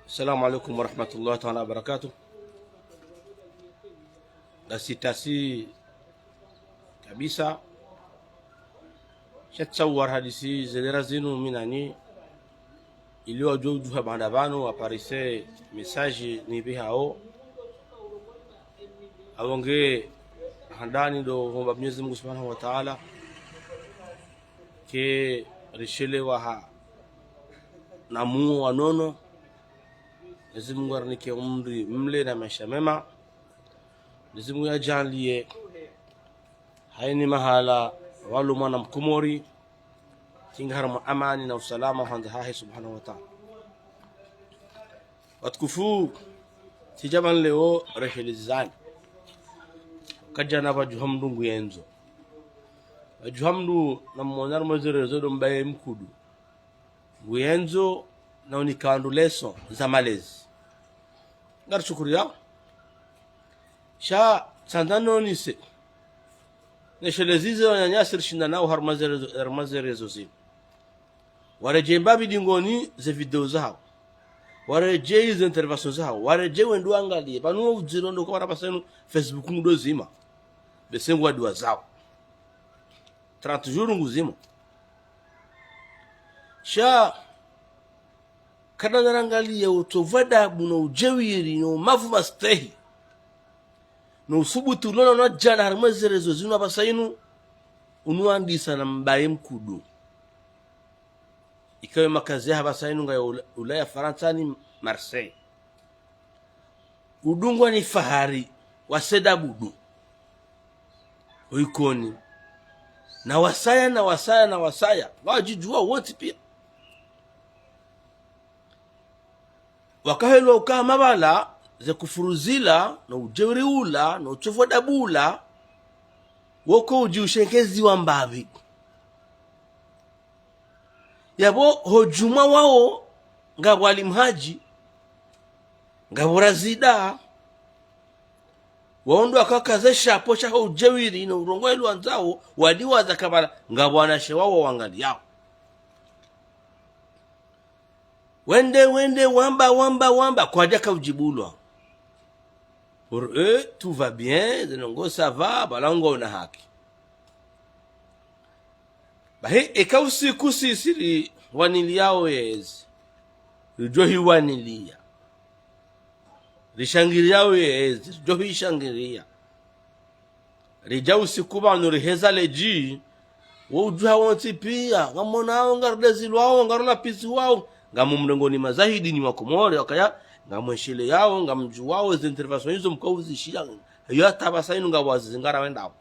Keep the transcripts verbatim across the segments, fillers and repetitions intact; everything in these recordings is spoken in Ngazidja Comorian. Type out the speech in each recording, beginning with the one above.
Assalamu alaikum warahmatullahi taala wabarakatuh. Ngasitasi kabisa. Sha tsawara hadisi zedera zinu mi nanyi, ili wadjuwe udjuha baanda pvanu waparise message nipvihao. Apvo nge handani ndo homba Mwenyezi Mungu Subhanahu wa Taala ke rishelewa ha na muo wa nono. Mwenyezi Mungu arinike umri mle na maesha mema. Mwenyezi Mungu yajaliye hayina mahala pvalo mwana mkomori, tsi nga harumwa amani na usalama hwandza hahe Subhanahu wa Taala. Watukufu, tsi djamani leo rehelezani. Kadjana pvadjuha mndru nguyendzo. Pvadjuha mndru na mwona harumwa ze réseaux ndo mbaye mkudu. Nguyendzo na unika wandru leçon za malezi. Ngarishukuriyawo. Sha tsandza nonise nesheleze ze wananyasi rishinda nawo harumwa ze réseaux, harumwa ze réseaux zinu. Waredjeyi mbapvi dingoni ze video zahawo. Waredjeyi ze intervention zahawo. Waredjeyi wende wangaliye. Pvanu wo udziro ndo kwa pvasa inu Facebook ngudo zima. Bese ngwadiwazawo. Trente jours nguzima. Sha, kadjana rangaliye utovu wa adabu no udjewiri no mavu mastehi no usubutu ulo nao djana harumwa ze réseaux zinu pvasa inu, unu wandisa na mbaye mkudu. Ikawe makazi yahe pvasa inu ngayo Ula-, Ulaya, Farantsa ni Marseille. Udungwa ni Fahari wa Said Abdou. Oikoni. Na wasaya, na wasaya, na wasaya. Wadjidjuwa wontsi piya. Wakahelwa uka mabala, ze kufuru zila, no udjewiri ula, no utovu wa adabu ula, woko udji ushenkeziwa mbapvi. Yapvo ho djumwa wawo, ngapvo Ali Mhadji, ngapvo Razida, wawo ndo wakaka ze shapo shaho udjewiri no urongoa yilo wandzao, wadiwaza kabala, ngapvo wanashe wawo wangaliyawo. Wende, wende, wamba, wamba, wamba, kwadjaka udjibulwa. Pour eux, tout va bien, ze ndrongoo ça va, pvala ngwaona haki. Bahi, eka usiku sisi riwaniliyawo yezi, ridjo hiwaniliya. Rishangiriyawo yezi, ridjo hishangiriya. Ridja usiku pvanu riheza ledji, wo udjuha wontsi piya, ngamonao, ngaridezilwawo, ngarulapviziwawo, ngamumrengoni mazahidi ni Wakomori, wakaya, ngamwesheleyawo, ngamdjuwawo, ze intervention izo mkauzishiya, iyo hata pvasa inu ngapvo wazizingara wendao.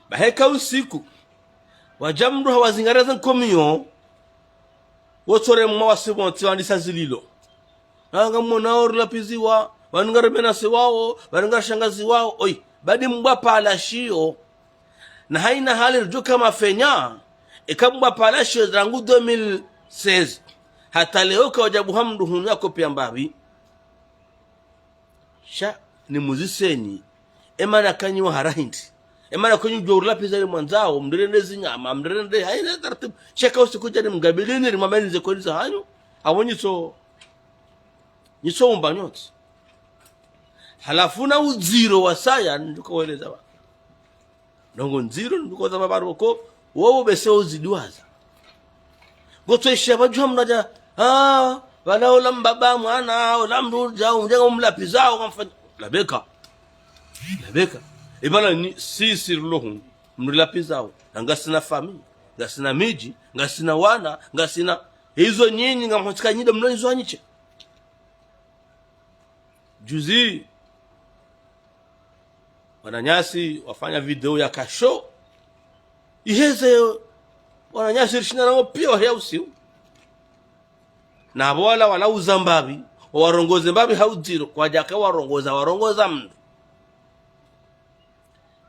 Bahi eka usiku, wadja mndru hawazingara ze nkomiyo, wotsore mwa wasi wontsi wandisa zililo. Ah, ngamonao rilapviziwa, pvanu ngarimenasewawo, pvanu ngarishangaziwawo, oyi, badi mbwa pvala shiyo. Na hayina hali ridjo kama fenya, eka mbwa pvala shiyo rangu deux mille seize. Hata leo kawadja buha mndru hunu ya kopiya mbapvi. Sha, nimuziseni, emana kanyi wa hara hindri. Emana kanyi udjuwa urilapviza ni mwandzao, mrirende zinyama, mrirende, hayina taratibu. Sha eka usiku djani mgabilini, rimwambieni ze kweli zahanyu, apvo nyitso, nyitso umba nyontsi. Halafu na udziro wasaya, ndjuka weleza wa. Ndrongoo ndziro, ndrongoo za mabaroko, wowo bese uzidiwaza. Ngotsoishiya pvadjuha mndru adja, ah, pvala ola mbaba mwana, ola mndru udja, udja ngamumlapvizao, ngamfanya. Labeka. Labeka. Ipvala ni sisi rilo hunu, mrilapvizao. Na ngasina famiyi, ngasina midji, ngasina wana, ngasina. Izo nyinyi, ngamhotsika nyinyi ndo mlo izo hanyu she. Juzi, wananyasi wafanya video ya kasho. Iheze, wananyasi rishinda nawo piya waheya usiu. Na apvo wala, wala uza mbapvi, warongoze mbapvi ha udziro, kwadjaka warongoza, warongoza mndru.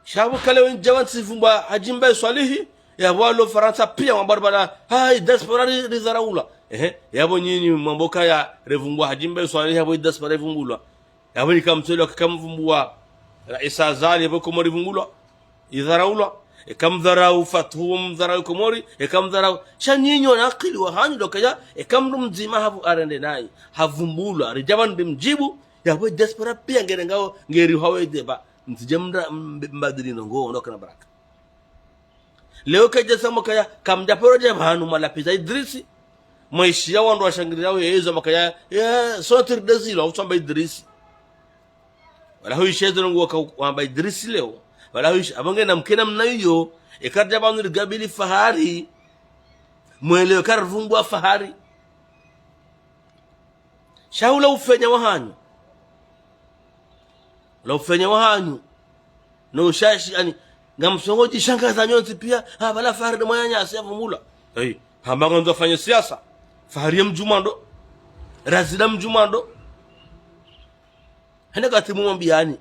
Sha pvo kale wendji wantsi vumbwa Hadji Mbae Swalihi, yapvo walo Farantsa piya wambari pvala, ha, i diaspora ri-, ridharaula. Ehe, yapvo nyinyi mwambo kaya revumbwa Hadji Mbae Swalihi, yapvo i diaspora ivumbulwa. Yapvo nyi kamtswelewa kaka mvumbwa Raisi Azali, yapvo Komori ivumbulwa, idharaulwa. Eka mdharau Fatuhu, mdharau Komori, eka mdharau. Sha nyinyi wana akili wahanyu ndo kaya, eka mndru mdzima havu arende nayi, havumbulwa, ridjaba ndi mdjibu, yapvo diaspora pia ngere ngao, ngeri hawe deba, mtsidje mndra-, mb-, mbadili ndrongoo, ndo kana baraka. Leo kedja sa mwakaya, kamdja paro dja pvanu mwalapviza Idrisi. Mwaishiya wandru washangirira wezo mwakaya, ya, sotir dezilo, utsamba Idrisi. Wala huishiya zilo nguwa ka wamba Idrisi leo. Wala huishiya, apvo ngena mkena mna iyo, eka ridja pvanu rigabili Fahari. Mwelewe karivumbwa Fahari. Sha hula ufenya wahanyu. Hula ufenya wahanyu. No ushashi, ani, ngamsongo djishangaza nyontsi pia, ha, pvala Fahari de mwananyasi yavumbula. Hey, hamba ngandzo afanye siasa. Fahari ye mdjumwa ndo. Razida mdjumwa ndo. Hene kati mumwambiyani.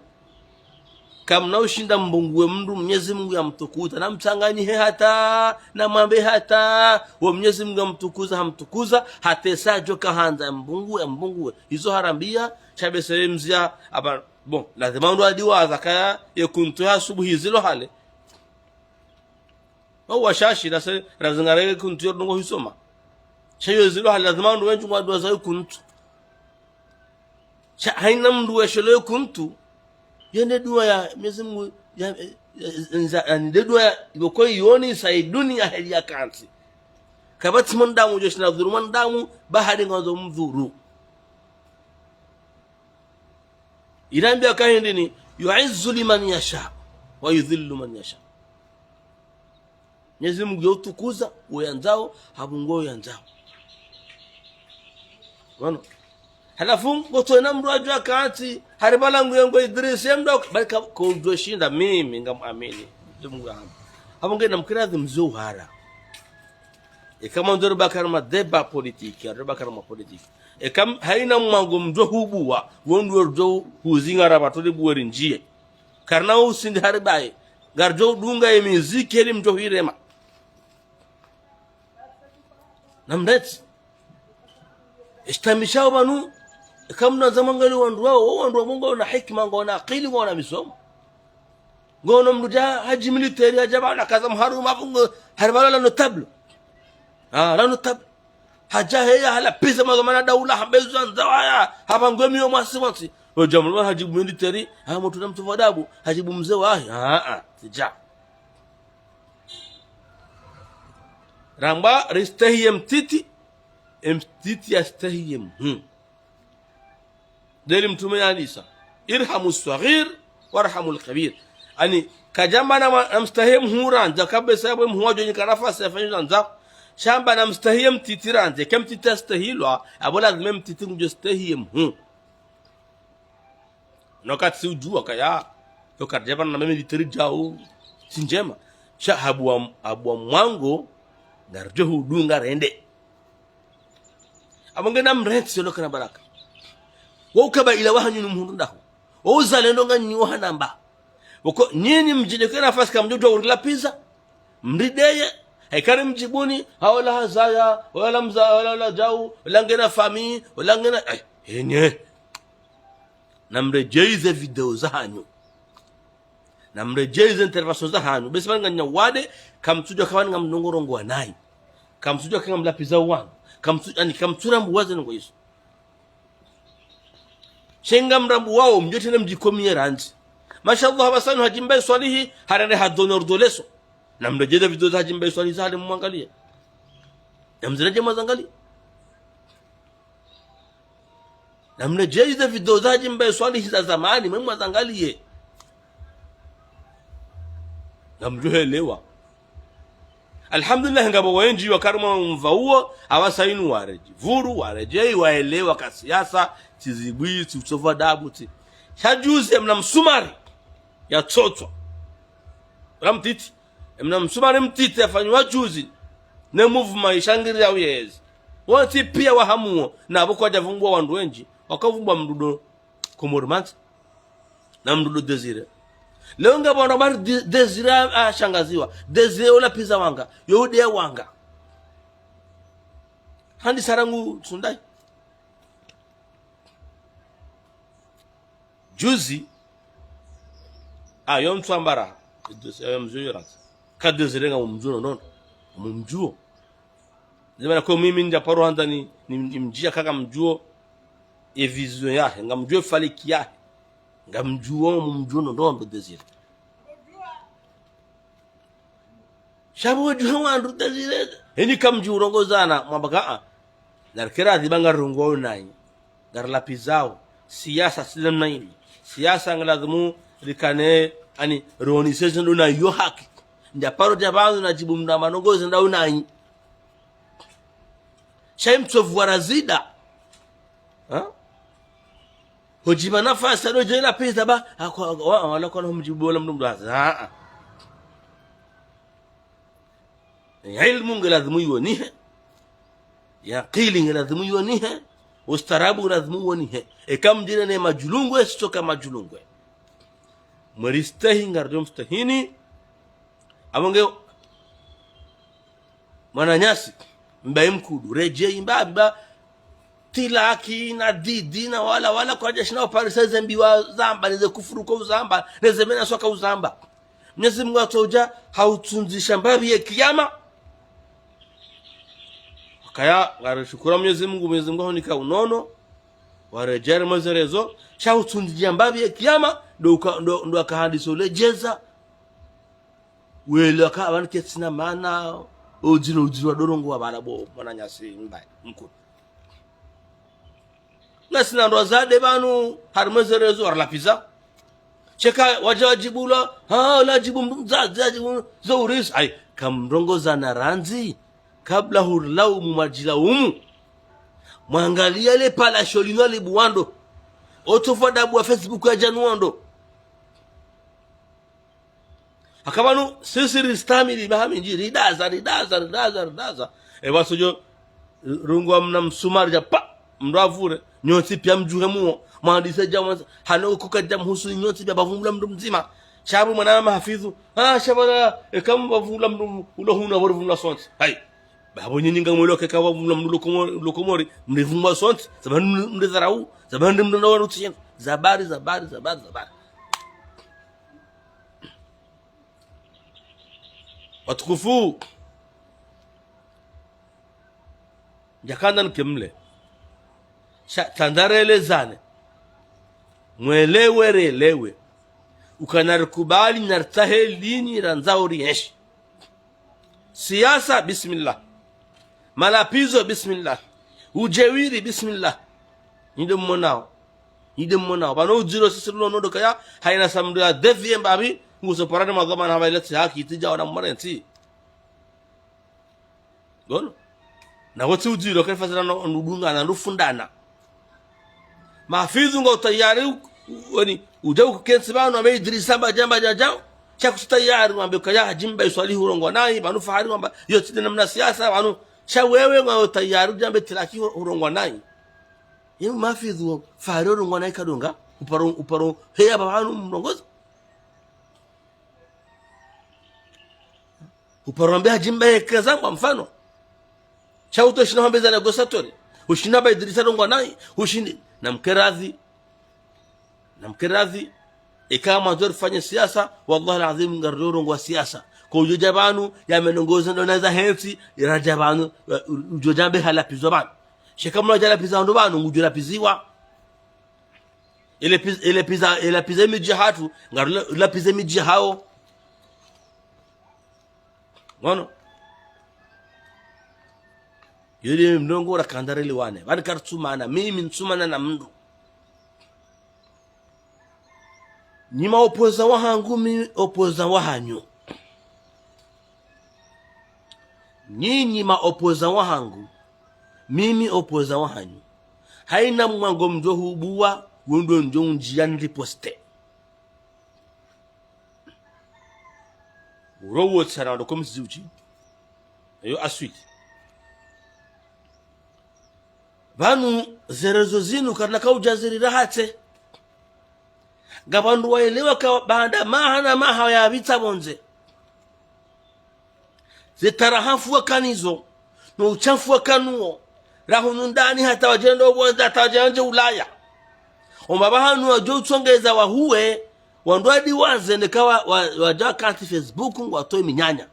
Kamna ushinda mbunguwe mndru Mnyezi Mungu yamtukuza. Namtsanganyihe hata, namwambe hata. Wo Mnyezi Mungu yamtukuza, hamtukuza. Hata esa djo kahandza yambunguwe, yambunguwe. Izo harambiya, sha bese ye mziya, aba, bon, lazima ndo adiwaza kaya, ye kuntu ya asubuhi zilo hale. Wa washashi, nase, razingare ye kuntu yo ndrongoo hisoma. Sha yo zilo hale, lazima ndo wendji ngwadiwaza ye kuntu. Sha, haina mndru wesheleyo kuntu, yende dua ya Mwenyezi Mungu, ya, ya, ya, yani, de dua ya, iboko yoni sa iduni ya heli ya kantsi. Kapvatsi mwanadamu, djo shina dhuru mwanadamu, bahari ngandzo mdhuru. Irambiya kahindini, يعز لمن يشاء ويذل من يشاء. Mwenyezi Mungu yo utukuza, wo yandzao, habungo wo yandzao. Wano. Halafu, ngotso ena mndru adjua kantsi, hari pvala ngu yengo Idrisi, ye mndru, bali ka, kodjwe shinda, mimi, ngamwamini. Mwenyezi Mungu yahamba. Hapvo ngena mkira dhi mzo uhara. Eka mwandzo ribakara ma débat politique, ribakara ma politique. Eka m-, haina mwango mdjo hubuwa, wondru werdjo huzingara pvatuli buwe rindjiye. Karina usindi hari baye. Ngardjo dunga ye miziki heli mdjo hirema. Namreti. Ishtamisha wo pvanu. Eka mna zama ngali wandru wao, wo wandru wa Mungu wana hikima, ngwana akili, ngwana misomo. Ngono mndru dja hadji militaire, hadja pvala kaza mharu mafungo, hari pvala la notable. Ah, la notable. Hadja heya, halapviza mazamana daula, hamba izo yandzao haya, hapvangwe miyo mwasi mwasi. Wo djamlo hadjibu militaire, ha, mutru na mtsufu adabu, hadjibu mze wahe, ah, ah, sidja. Ramba, ristehi ye mtiti, ye mtiti yastehi ye mhuu. Deli mtrume yandisa, ارحموا الصغير وارحموا الكبير. Ani, kadjamba na ma-, namstehi mhuu randza, kabesa yapvo mhuu wadjo nyika nafasi yafanye zandzao. Sha amba namstehi ye mtiti randza, ke mtiti yastehilwa, apvo lazima ye mtiti ngudjo stehi ye mhuu. No wakati si udjua kaya, yo kardjapvana na mimi literi djao, si ndjema. Sha habuwa, habuwa mwango, ngardjo hudunga rende. Apvo ngena mrentsi yolo kana baraka. Wo ukaba ila wahanyu ni mhundru ndahu. Wo uzalendo nganyi wahanamba. Woko, nyinyi mdjinike nafasi kamdjo djua urilapviza. Mrideye, haikari mdjibuni, ha ola hazaya, ola mza-, ola, ola djau, ola ngena famille, ola ngena, eh, henye. Namredjei ze video zahanyu. Namredjei ze intervention zahanyu. Besi pvani nganyina wade, kamtsudjua kawani ngamnongorongo wanayi. Kamtsudjua kanga mlapviza wanu. Kamtsu-, ani kamtsurambuwa ze ndrongoo izo. Sha ngamrambuwao, mdjo tsena mdjikomiye randzi. Mashallah, hapvasanu hadjimba iswalihi, harende ha donneur de leçon. Namredjei ze video za hadjimba iswalihi za hale mwangaliye. Namziredjei mwazangaliye. Namredjei ze video za hadjimba iswalihi za zamani, mwe mwazangaliye. Ngamdjo helewa. Alhamdulillah, ngapvo wendji wakarimwa mva uwo, hapvasayinu waredjei. Pvuru, waredjei, waelewa ka siasa, tsi zibwi, tsi utsovu adabu, tsi. Sha juzi, mna msumari, yatsotswa. Ula mtiti. Mna msumari mtiti yafanyiwa juzi. Ne mouvement ishangirira uyezi. Wontsi pia wahamuo, na apvo kwadjavumbwa wandru wendji, wakavumbwa mndru ndo Komori mantsi. Na mndru ndo Désiré. Leo ngapvo wandru wambari Dé-, Désiré a-, ashangaziwa. Désiré ulapviza wanga. Yo udeya wanga. Handi sarangu tsundayi. Juzi, a, yo mtsu ambara, yo mzuyuranza. Ka Désiré ngamumdjuo no ndondo. Ngamumdjuo. Nde mana ko mimi ndja paro handza ni, ni, nimdjia ka ngamdjuo ye vision yahe, ngamdjuo ye falaki yahe. Ngamdjuo, ngamumdjuo no ndondo Désiré. Sha pvo udjuhe wandru Désiré. Heni kamdji urongoza na, mwamba ka, ah. Narikera adhiba ngarongoao nanyi. Ngarilapvizao. Siasa tsi namna inu. Siasa ngilazimu rikane, ani, rioneseze ndo nayo haki. Ndja paro dja pvanu nadjibu mna manongoze ndao nanyi. Sha yi mtsovu wa razida. Ha? Hudjipva nafasi, ado djela pesa ba, akwa, wa, wala kwa humdjibu wala mndru mndru hazi. Ha, ha. Ye ilmu ngilazimu iwonihe. Ye akili ngilazimu iwonihe. Ustaarabu ngilazimu iwonihe. Eka mdjire ne madjulungwe, sitoka madjulungwe. Mweristehi ngaridjo mstehini. Abo nge mwananyasi, mbayi mkudu, redjeyi mbapvi ba tilaki na didi na wala, wala kwadja shina uparisa ze mbi wazamba, ne ze kufuru ko uzamba, ne ze mena soka uzamba. Mwenyezi Mungu atsodja, hautsundzisha mbapvi ye kiyama. Kaya, ngarishukuru Mwenyezi Mungu, Mwenyezi Mungu ahunika unono, waredjeyi mwezerezo, sha hautsundzisha mbapvi ye kiyama, ndo uka-, ndo, ndo akahadisa uledjeza. Wele aka apvanu ketsina mana, udziro, udziro wa dorongo wa pvala bo, mwananyasi mbayi, mkudu. Ngasina ndo wazade pvanu, harimwa ze réseaux, warilapviza. Sheka, wadja wadjibu la, ha, ladjibu mndru mdzadze, ladjibu mndru, zo urisi. Ayi, kamrongoza na randzi, kabla hurilaumu mwadjilaumu. Mwangaliye le pvala sho linu alibuwa ndo. Otsofa dabu wa Facebook yadja nuwa ndo. Aka pvanu, sisi ristamili, baha mindji, ridaza, ridaza, ridaza, ridaza. E pvasodjo, rungu wa mna msumari dja, pa! Mndru avure, nyontsi piya mdjuhe muwo, mwandise dja mwanza, hano kuka dja mhusu nyontsi piya pvavumula mndru mdzima. Sha pvo mwana mahafidhu, ah, sha pvala, eka mpvavumula mndru, ulo hunu apvo rivumula sontsi. Hayi. Bapvo nyinyi ngamwelewa ke ka pvavumula mndru ulo Komori, ulo Komori, mrivumula sontsi, zabari mri-, mridharau, zabari mri-, mri-, mri-, zabari, zabari, zabari, zabari. Watukufu, ndjakandza nike mle. Sha, tsandza relezane. Mwelewe, relewe. Uka narikubali, naritsahe lini randzao rienshi. Siasa, bismillah. Malapvizo, bismillah. Udjewiri, bismillah. Nyi nde mmonao. Nyi nde mmonao. Pvanu udziro sisi rilo nondo kaya, hayina sa mndru ya dévier mbapvi, nguso parade madhwamana hapva ile tsi haki, itsi djawa na mwarentsi. Ngono? Na wotsi udziro, kayifasira no, nudungana, nufundana. Mahafidhu ngwao tayari, u-, u-, wani, udja ukentsi pvanu, wambe Idrisa mba djamba djadjao. Sha kutsi tayari, wambe kaya Hadji Mbae Swalihi urongoa nayi, pvanu Fahari wamba, yo tsi nde namna siasa, pvanu. Sha wewe ngwao tayari, udjambe Tilaki urongoa nayi. Ye mahafidhu, Fahari urongoa nayi kadonga, uparo, uparo, heya pvanu mrongozo. Uparo wambe Hadji Mbae kazangwa mfano. Sha uto shinda wambe za négociateur. Ushinda ba Idrisa rongoa nayi. Ushindi. Namkeradhi. Namkeradhi. Eka mwandzo rifanye siasa, wallahi al-azim ngarirongoa siasa. Ko udjo dja pvanu, ya menongozo ndo naza hentsi, iradja pvanu, udjo dja mbe halapvizo pvanu. Sheka mna dja lapviza ndo pvanu, ngudjo lapviziwa. Ile piz-, ile piza, ile piza midji hatru, ngarula, lapvize midji hawo. Ngono. Yuli mndrongo rakandza relewane. Pvani karitsumana, mimi ntsumana na mndru. Nyi ma opposant wahangu, mimi opposant wahanyu. Nyinyi ma opposant wahangu, mimi opposant wahanyu. Hayina mwango mdjo hubuwa, wendo ndjo undjia nriposte. Uro wotsana ndo komisi ziuchi. Eyo aswili. Pvanu ze réseaux zinu karina kaudja zirira hatse. Ngapvo wandru waelewa ka baanda maha na maha yapvitsa pvondze. Ze tarahafu wakanazo, no uchafu wakanuwo, rahunu ndani hata wadjenda opvondze, hata wadjenda Ulaya. Omba pvahanu wadjo utsongeza wahuwe, wandru wadi waze neka wa, wa, wadja kantsi Facebook ngwatowe minyanya.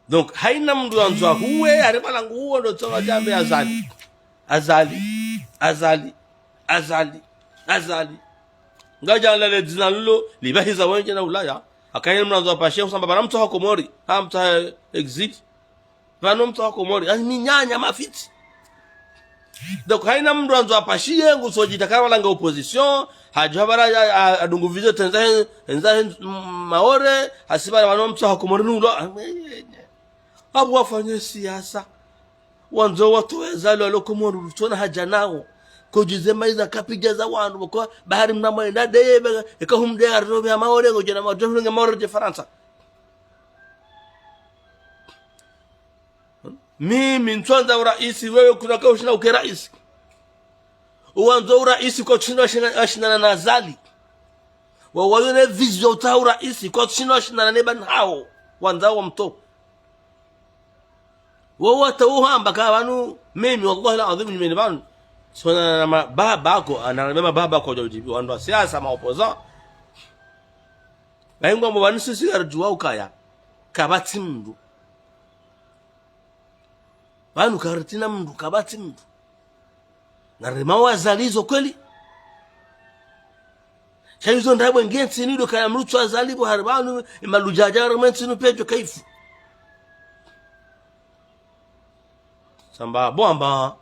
Donc, haina mndru yandzo ahuwe, hari malangu huwo ndo tsonga djambe Azali. Azali, Azali, Azali, Azali. Ngadja lale dzina lilo, libahiza wendji na Ulaya. Haka haina mndru yandzo apashe, husamba pvanu mtsaha Komori, ha mtsaha exil. Pvanu mtsaha Komori, ani minyanya mafitsi. Donc, haina mndru yandzo apashiye, nguso djita kama langa opposition, hadjo habara ya, ya, adungu video tendza he, tendza he, mm, Maore, hasiba pvanu mtsaha Komori nulo. Apvo wafanye siasa. Wandzo watowe Azali walo Komori, utsona haja nawo. Kodjize maiza kapidja za wandru, wako bahari mnamwe na deye, eka humde ya robe ya Maore, ngodjena Maore, nge Maore dje Farantsa. Mimi ntswandza uraisi, wewe kuna ka ushinda uke raisi. Wandzo uraisi kwa ushinda washina-, washindana na Azali. Wa, wayo ne vision utsaha uraisi kwa ushinda washindana ne pvanu hawo. Wandzao wamtowe. Wo wata uhamba ka pvanu, mimi, wallahi al-azim, nyimeni pvanu. Sona na ma-, baba ako, ana mema baba ako djaujibi, wandru wa siasa, ma opposant. Baingwa mbo pvanu sisi ngaridjuwa ukaya, kapvatsi mndru. Pvanu karitsina mndru, kapvatsi mndru. Ngarema wa Azali zo kweli. Sha izo ndrabo nge ntsini ndo kaya mlutsu Azali bo hari pvanu, emaludja dja harumwa ntsinu pedjo kaifu. Samba, bo amba.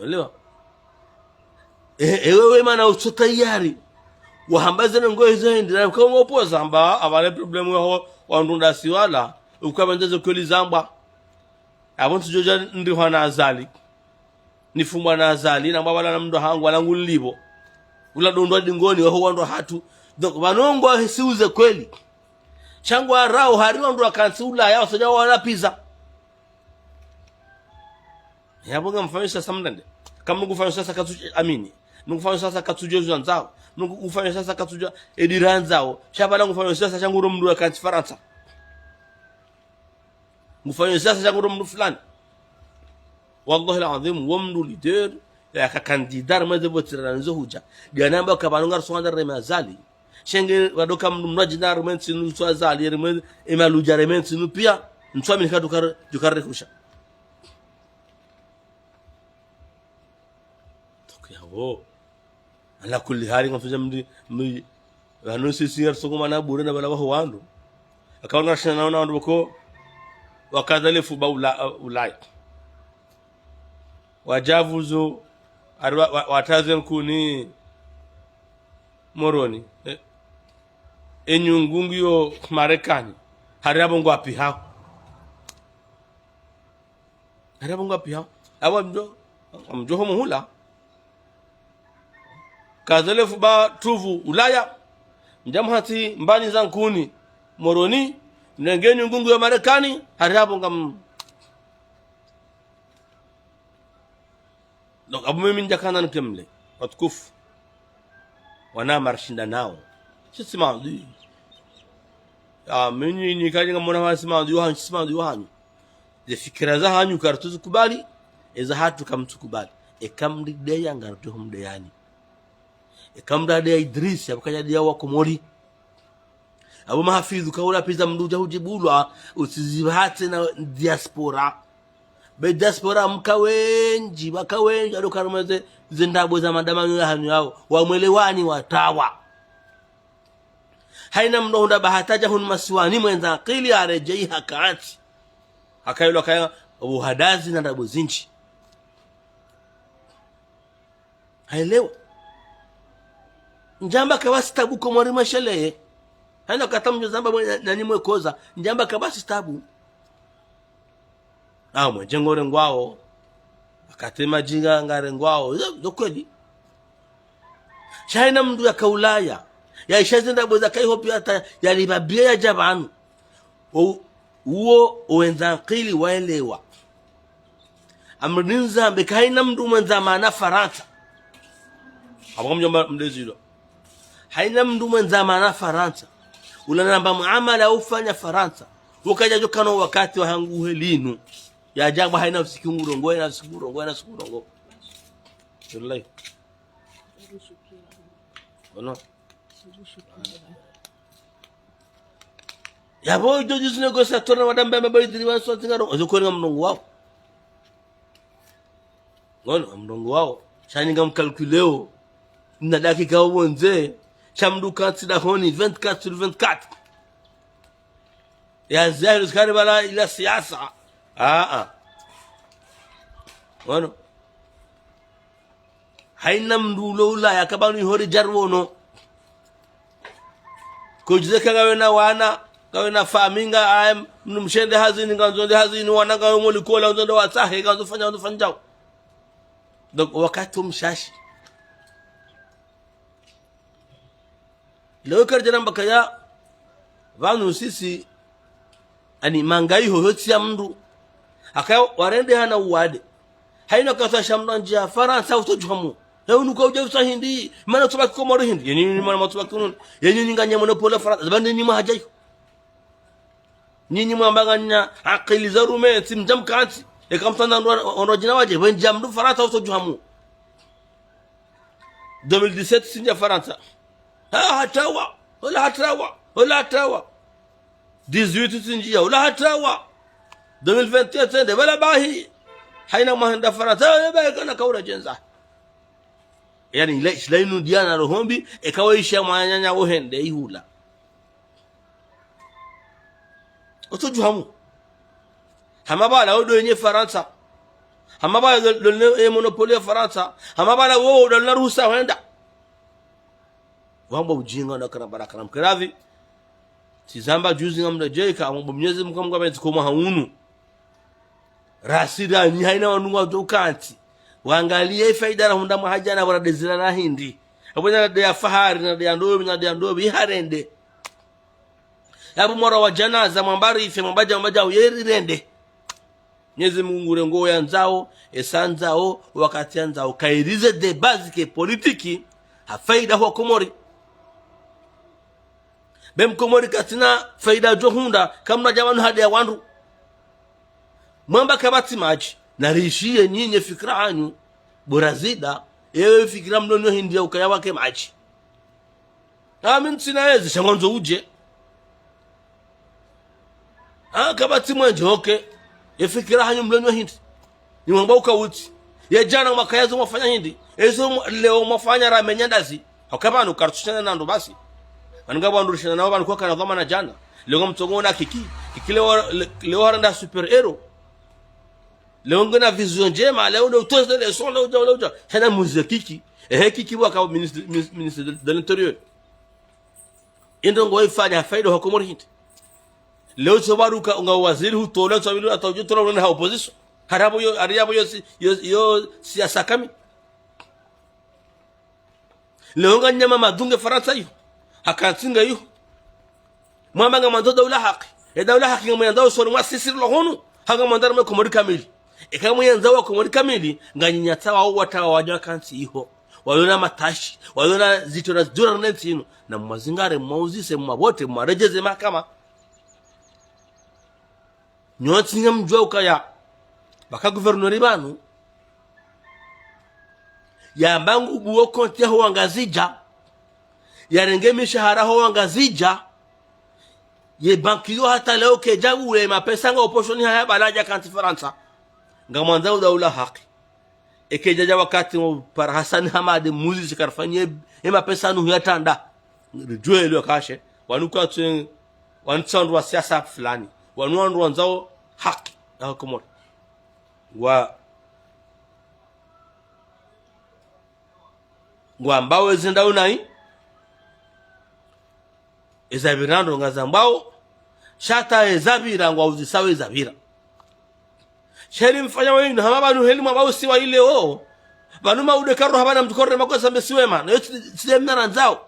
Elewa. E, ewe we mana utso tayari. Wahamba zene ngo izo hindi, na kwa mwopo zamba, apvale problème waho, wandru ndasi wala, ukwa bende zo kweli zamba. Apvo ntsudjo dja ndihwa na Azali. Nifumbwa na Azali, na mbaba la na mndru hangu, wala ngulipvo. Ula dondwa dingoni, waho wandru hatru. Donc, pvanu ngwahisi uze kweli. Sha ngwarao, hari wandru wakantsi Ulaya, wasodja wala pizza. Yapvo ngamfanyo siasa mndrende. Kamnu ngufanyo siasa katsu amini. Mnu ngufanyo siasa katsu djuwa zandzao. Mnu ngufanyo siasa katsu djuwa edira ndzao. Sha pvala ngufanyo siasa sha nguro mndru wakantsi Farantsa. Ngufanyo siasa sha nguro mndru fulani. Wallahi al-azim, wo mndru leader, yaka candidat harumwa ze voti ra ndzo hudja. Djanamba ka pvanu ngarisonga nda rema Azali. Shenge wadoka mndru mndru adjina harumwa ntsinu tsu Azali, harumwa emaludja harumwa ntsinu pia, ntsu amini ka djukar-, djukarihusha. Toki yapvo. Ala kulli hali, ngamfudja mndri, mndri, pvanu sisi ngarisongo mana bure na pvala waho wandru. Akawa ngarishina na wandru pvoko, wakadhalifu ba Ula-, Ulaya. Wadja pvuzo, hari wa, wa, wataze nkuni Moroni. E, enyungu ngiyo Marekani. Hari apvo ngwapvihao. Hari apvo ngwapvihao. Apvo mdjo, mdjo ho muhula. Kadhalifu ba tuvu Ulaya. Mdja muhatsi mbani za nkuni Moroni. Mnenge enyungu ngiyo Marekani. Hari apvo ngam- Donc, apvo mimi ndjakana nkemle, watukufu. Wana marishinda nao. Sisi maadui. Ah, mimi nikaje ngamona wa sisi maadui wahanyu, sisi maadui wahanyu. Ze fikira zahanyu karitsu zikubali, eza hatru kamtsukubali. Eka mndru deya ngarutso humdeyani. Eka mndru adeya Idrisi, apvo kadja deya wa Komori. Apvo mahafidhu kaula pviza mndru udja udjibulwa, utsizipvatse na diaspora. Be diaspora mka wendji, waka wendji, ado karumwa ze, ze ndrabo za madamanyo yahanyu yao. Wamwelewani watawa. Haina mndru hundra bahati adja hunu masiwani mwendza akili aredjei hakantsi. Hakailwa kaya, uhadazi na ndrabo zindji. Haelewa. Ndjamba kapvatsi tabu Komori mwesheleye. Haina kata mdjo zamba mwe, nanyi mwekoza. Ndjamba kapvatsi tabu. Awo mwendje ngorengwao. Wakati madjinga ngarengwao. Zo, zo kweli. Sha haina mndru yaka Ulaya. Yaisha ze ndrabo zaka iho pia hata yalipva bie yadja pvanu. O, uwo wendza akili waelewa. Amri nizambe ka haina mndru mwendza mana Farantsa. Apvo mdjomba mdezilo. Haina mndru mwendza mana Farantsa. Ula namba muamala ufanya Farantsa. Ukaja djokana wakati wahangu he linu. Yadjamba haina usiku ngurongoa, haina usiku ngurongoa, haina usiku ngurongoa. Wallahi. Ono. Yapvo idjo djisi négociateur na wadambe amba baidiri wa swati ngaro. Ozo kwenga mrongo wawo. Ngono, mrongo wawo. Sha nyi ngamcalculeo. Na dakika wo pvondze. Sha mndru kantsi dahoni, vingt-quatre sur vingt-quatre. Ya zahiri zikari pvala ila siasa. Ah, ah. Ngono. Hayina mndru ulo Ulaya, kapvanu ihori djari wono. Kodjize ka ngawe na wana, ngawe na famiyi nga, aye, mndru mshe ende hazini, ngandzo ende hazini, wana ngawe mo likoli, ngandzo ende watsahe, ngandzo fanya, ngandzo fanya djau. Donc, wakati wo mshashi. Leo karidja ramba kaya, pvanu sisi, ani manga iho yotsi ya mndru. Akaya warende hana uwade. Hayina kasa sha mndru andjia Farantsa utsodjuha mo. He unu ka udja utsaha hindri, mana utsubaki Komori hindri. Ye nyinyi mana mtsubaki hunu. Ye nyinyi nganya monopole Farantsa. Zaba nde nyinyi mwa hadja iho. Nyinyi mwamba nganya akili za rume, tsi mdja mkantsi. Eka mtsandza ndo, ndo djina wadje, pvwe ndjia mndru Farantsa utsodjuha mo. Deux mille dix-sept tsindjia Farantsa. Ha, hatrawa. Ola hatrawa. Ola hatrawa. Dix-huit tsindjia. Ola hatrawa. Deux mille vingt et un tsende. Pvala bahi. Hayina mwahenda Farantsa. Eh, bahi kana kaura djendza. Yani, ila, ila inu diana rohombi, eka waisha mwananya wohende ihula. Utsodjuha mo. Hama pvala wo ndo wenye Farantsa. Hama pvala ndo, ndo ne, e monopole ya Farantsa. Hama pvala wo ndo na ruhusa hwenda. Wamba ujinga na kana baraka na mkeravi. Tsizamba juzi ngamdja djeka, wamba Mwenyezi Mungu ngamwambia tsi koma ha unu. Rasida nyi hayina wandru ngwadjo kantsi. Wangaliye faida rahundra mwaha djana pvwa radezira na hindri. Apvo na nde ya fahari, na nde ya ndopvi, na nde ya ndopvi, iharende. Yapvo mwara wa djanaza, mwamba rife, mwamba dja, mwamba dja, uye rirende. Mwenyezi Mungu ngurengo yandzao, esa yandzao, wakati yandzao. Kayirize de base ke politiki, ha faida ho Komori. Be Mkomori katsina faida djo hundra, kamuna dja pvanu hade ya wandru. Mwamba kapvatsi madji, na rishiye nyinyi fikira hanyu, bo Razida, ewe fikira mlo nyo hindri ya ukaya wake madji. Ami ntsina yezi, sha ngondzo udje. Ah, kapvatsi mwenje, okay. Ye fikira hanyu mlo nyo hindri. Ni mwamba uka utsi. Ye djana mwakaya zo mwafanya hindri. Ezo mwa-, leo mwafanya ramenya ndazi. Hauka pvanu kartsushana na ndo basi. Pvanu ngapvo wandru rishana nao pvanu kwakana dhwamana djana. Leo mtsongo na Kiki. Kiki leo, le-, leo harenda super héros. Leo ngena vision ndjema, leo ndo utoze leçon, leo udja, leo udja. Hena muze Kiki. Ehe, Kiki waka ministre, ministre, ministre de, de l'intérieur. Indrongo waifanya ha faida ho Komori hindri. Leo tsobaruka unga waziri hutola, tsobili hata udjo tola unene ha opposition. Harapvo yo, hariyapvo yo si-, yo, yo siasa kami. Leo nganyama madunge Farantsa yo. Hakantsi nga yo. Mwamba ngamwandzo daula haki. E daula haki ngamwandzo usoni mwa sisi rilo hunu. Ha ngamwandzo rame Komori kamili. Eka mwandzo wa Komori kamili, nganyi nyatsa wao watawa wadja kantsi iho. Walona matashi, walona zitso na zidjura ne ntsi inu. Na mwazingare, mwauzise, mwapvote, mwaredjeze mahakama. Nyontsi ngamdjuwa ukaya, pvaka gouverneur pvanu, yamba ngubuwo konti yaho Wangazidja, yarenge mishahara ho Wangazidja, ye banki yo hata leo kedja ule mapesa nga oposhoni haya pvala hadja kantsi Farantsa. Ngamwandzo daula haki. Eke djadja wakati ngo para Hassan Hamadi muzi shikarifanye, e mapesa anu huyatranda. Ridjuwe leo kashe. Wanu kwatsu, wanu tsi wandru wa siasa fulani. Wanu wandru wandzao haki ya Komori. Ngwa, ngwambao ezi ndrongoo nayi. Eza pvira ndo ngazambwao, sha hata eza pvira ngwauzisao eza pvira. Sheli mfanya wenu, hama pvanu heli mwamba usiwa ile o. Pvanu maude karo hapvana mdru kore makosa mbe siwema, na yo tsi-, tsi-, tsidje mna randzao.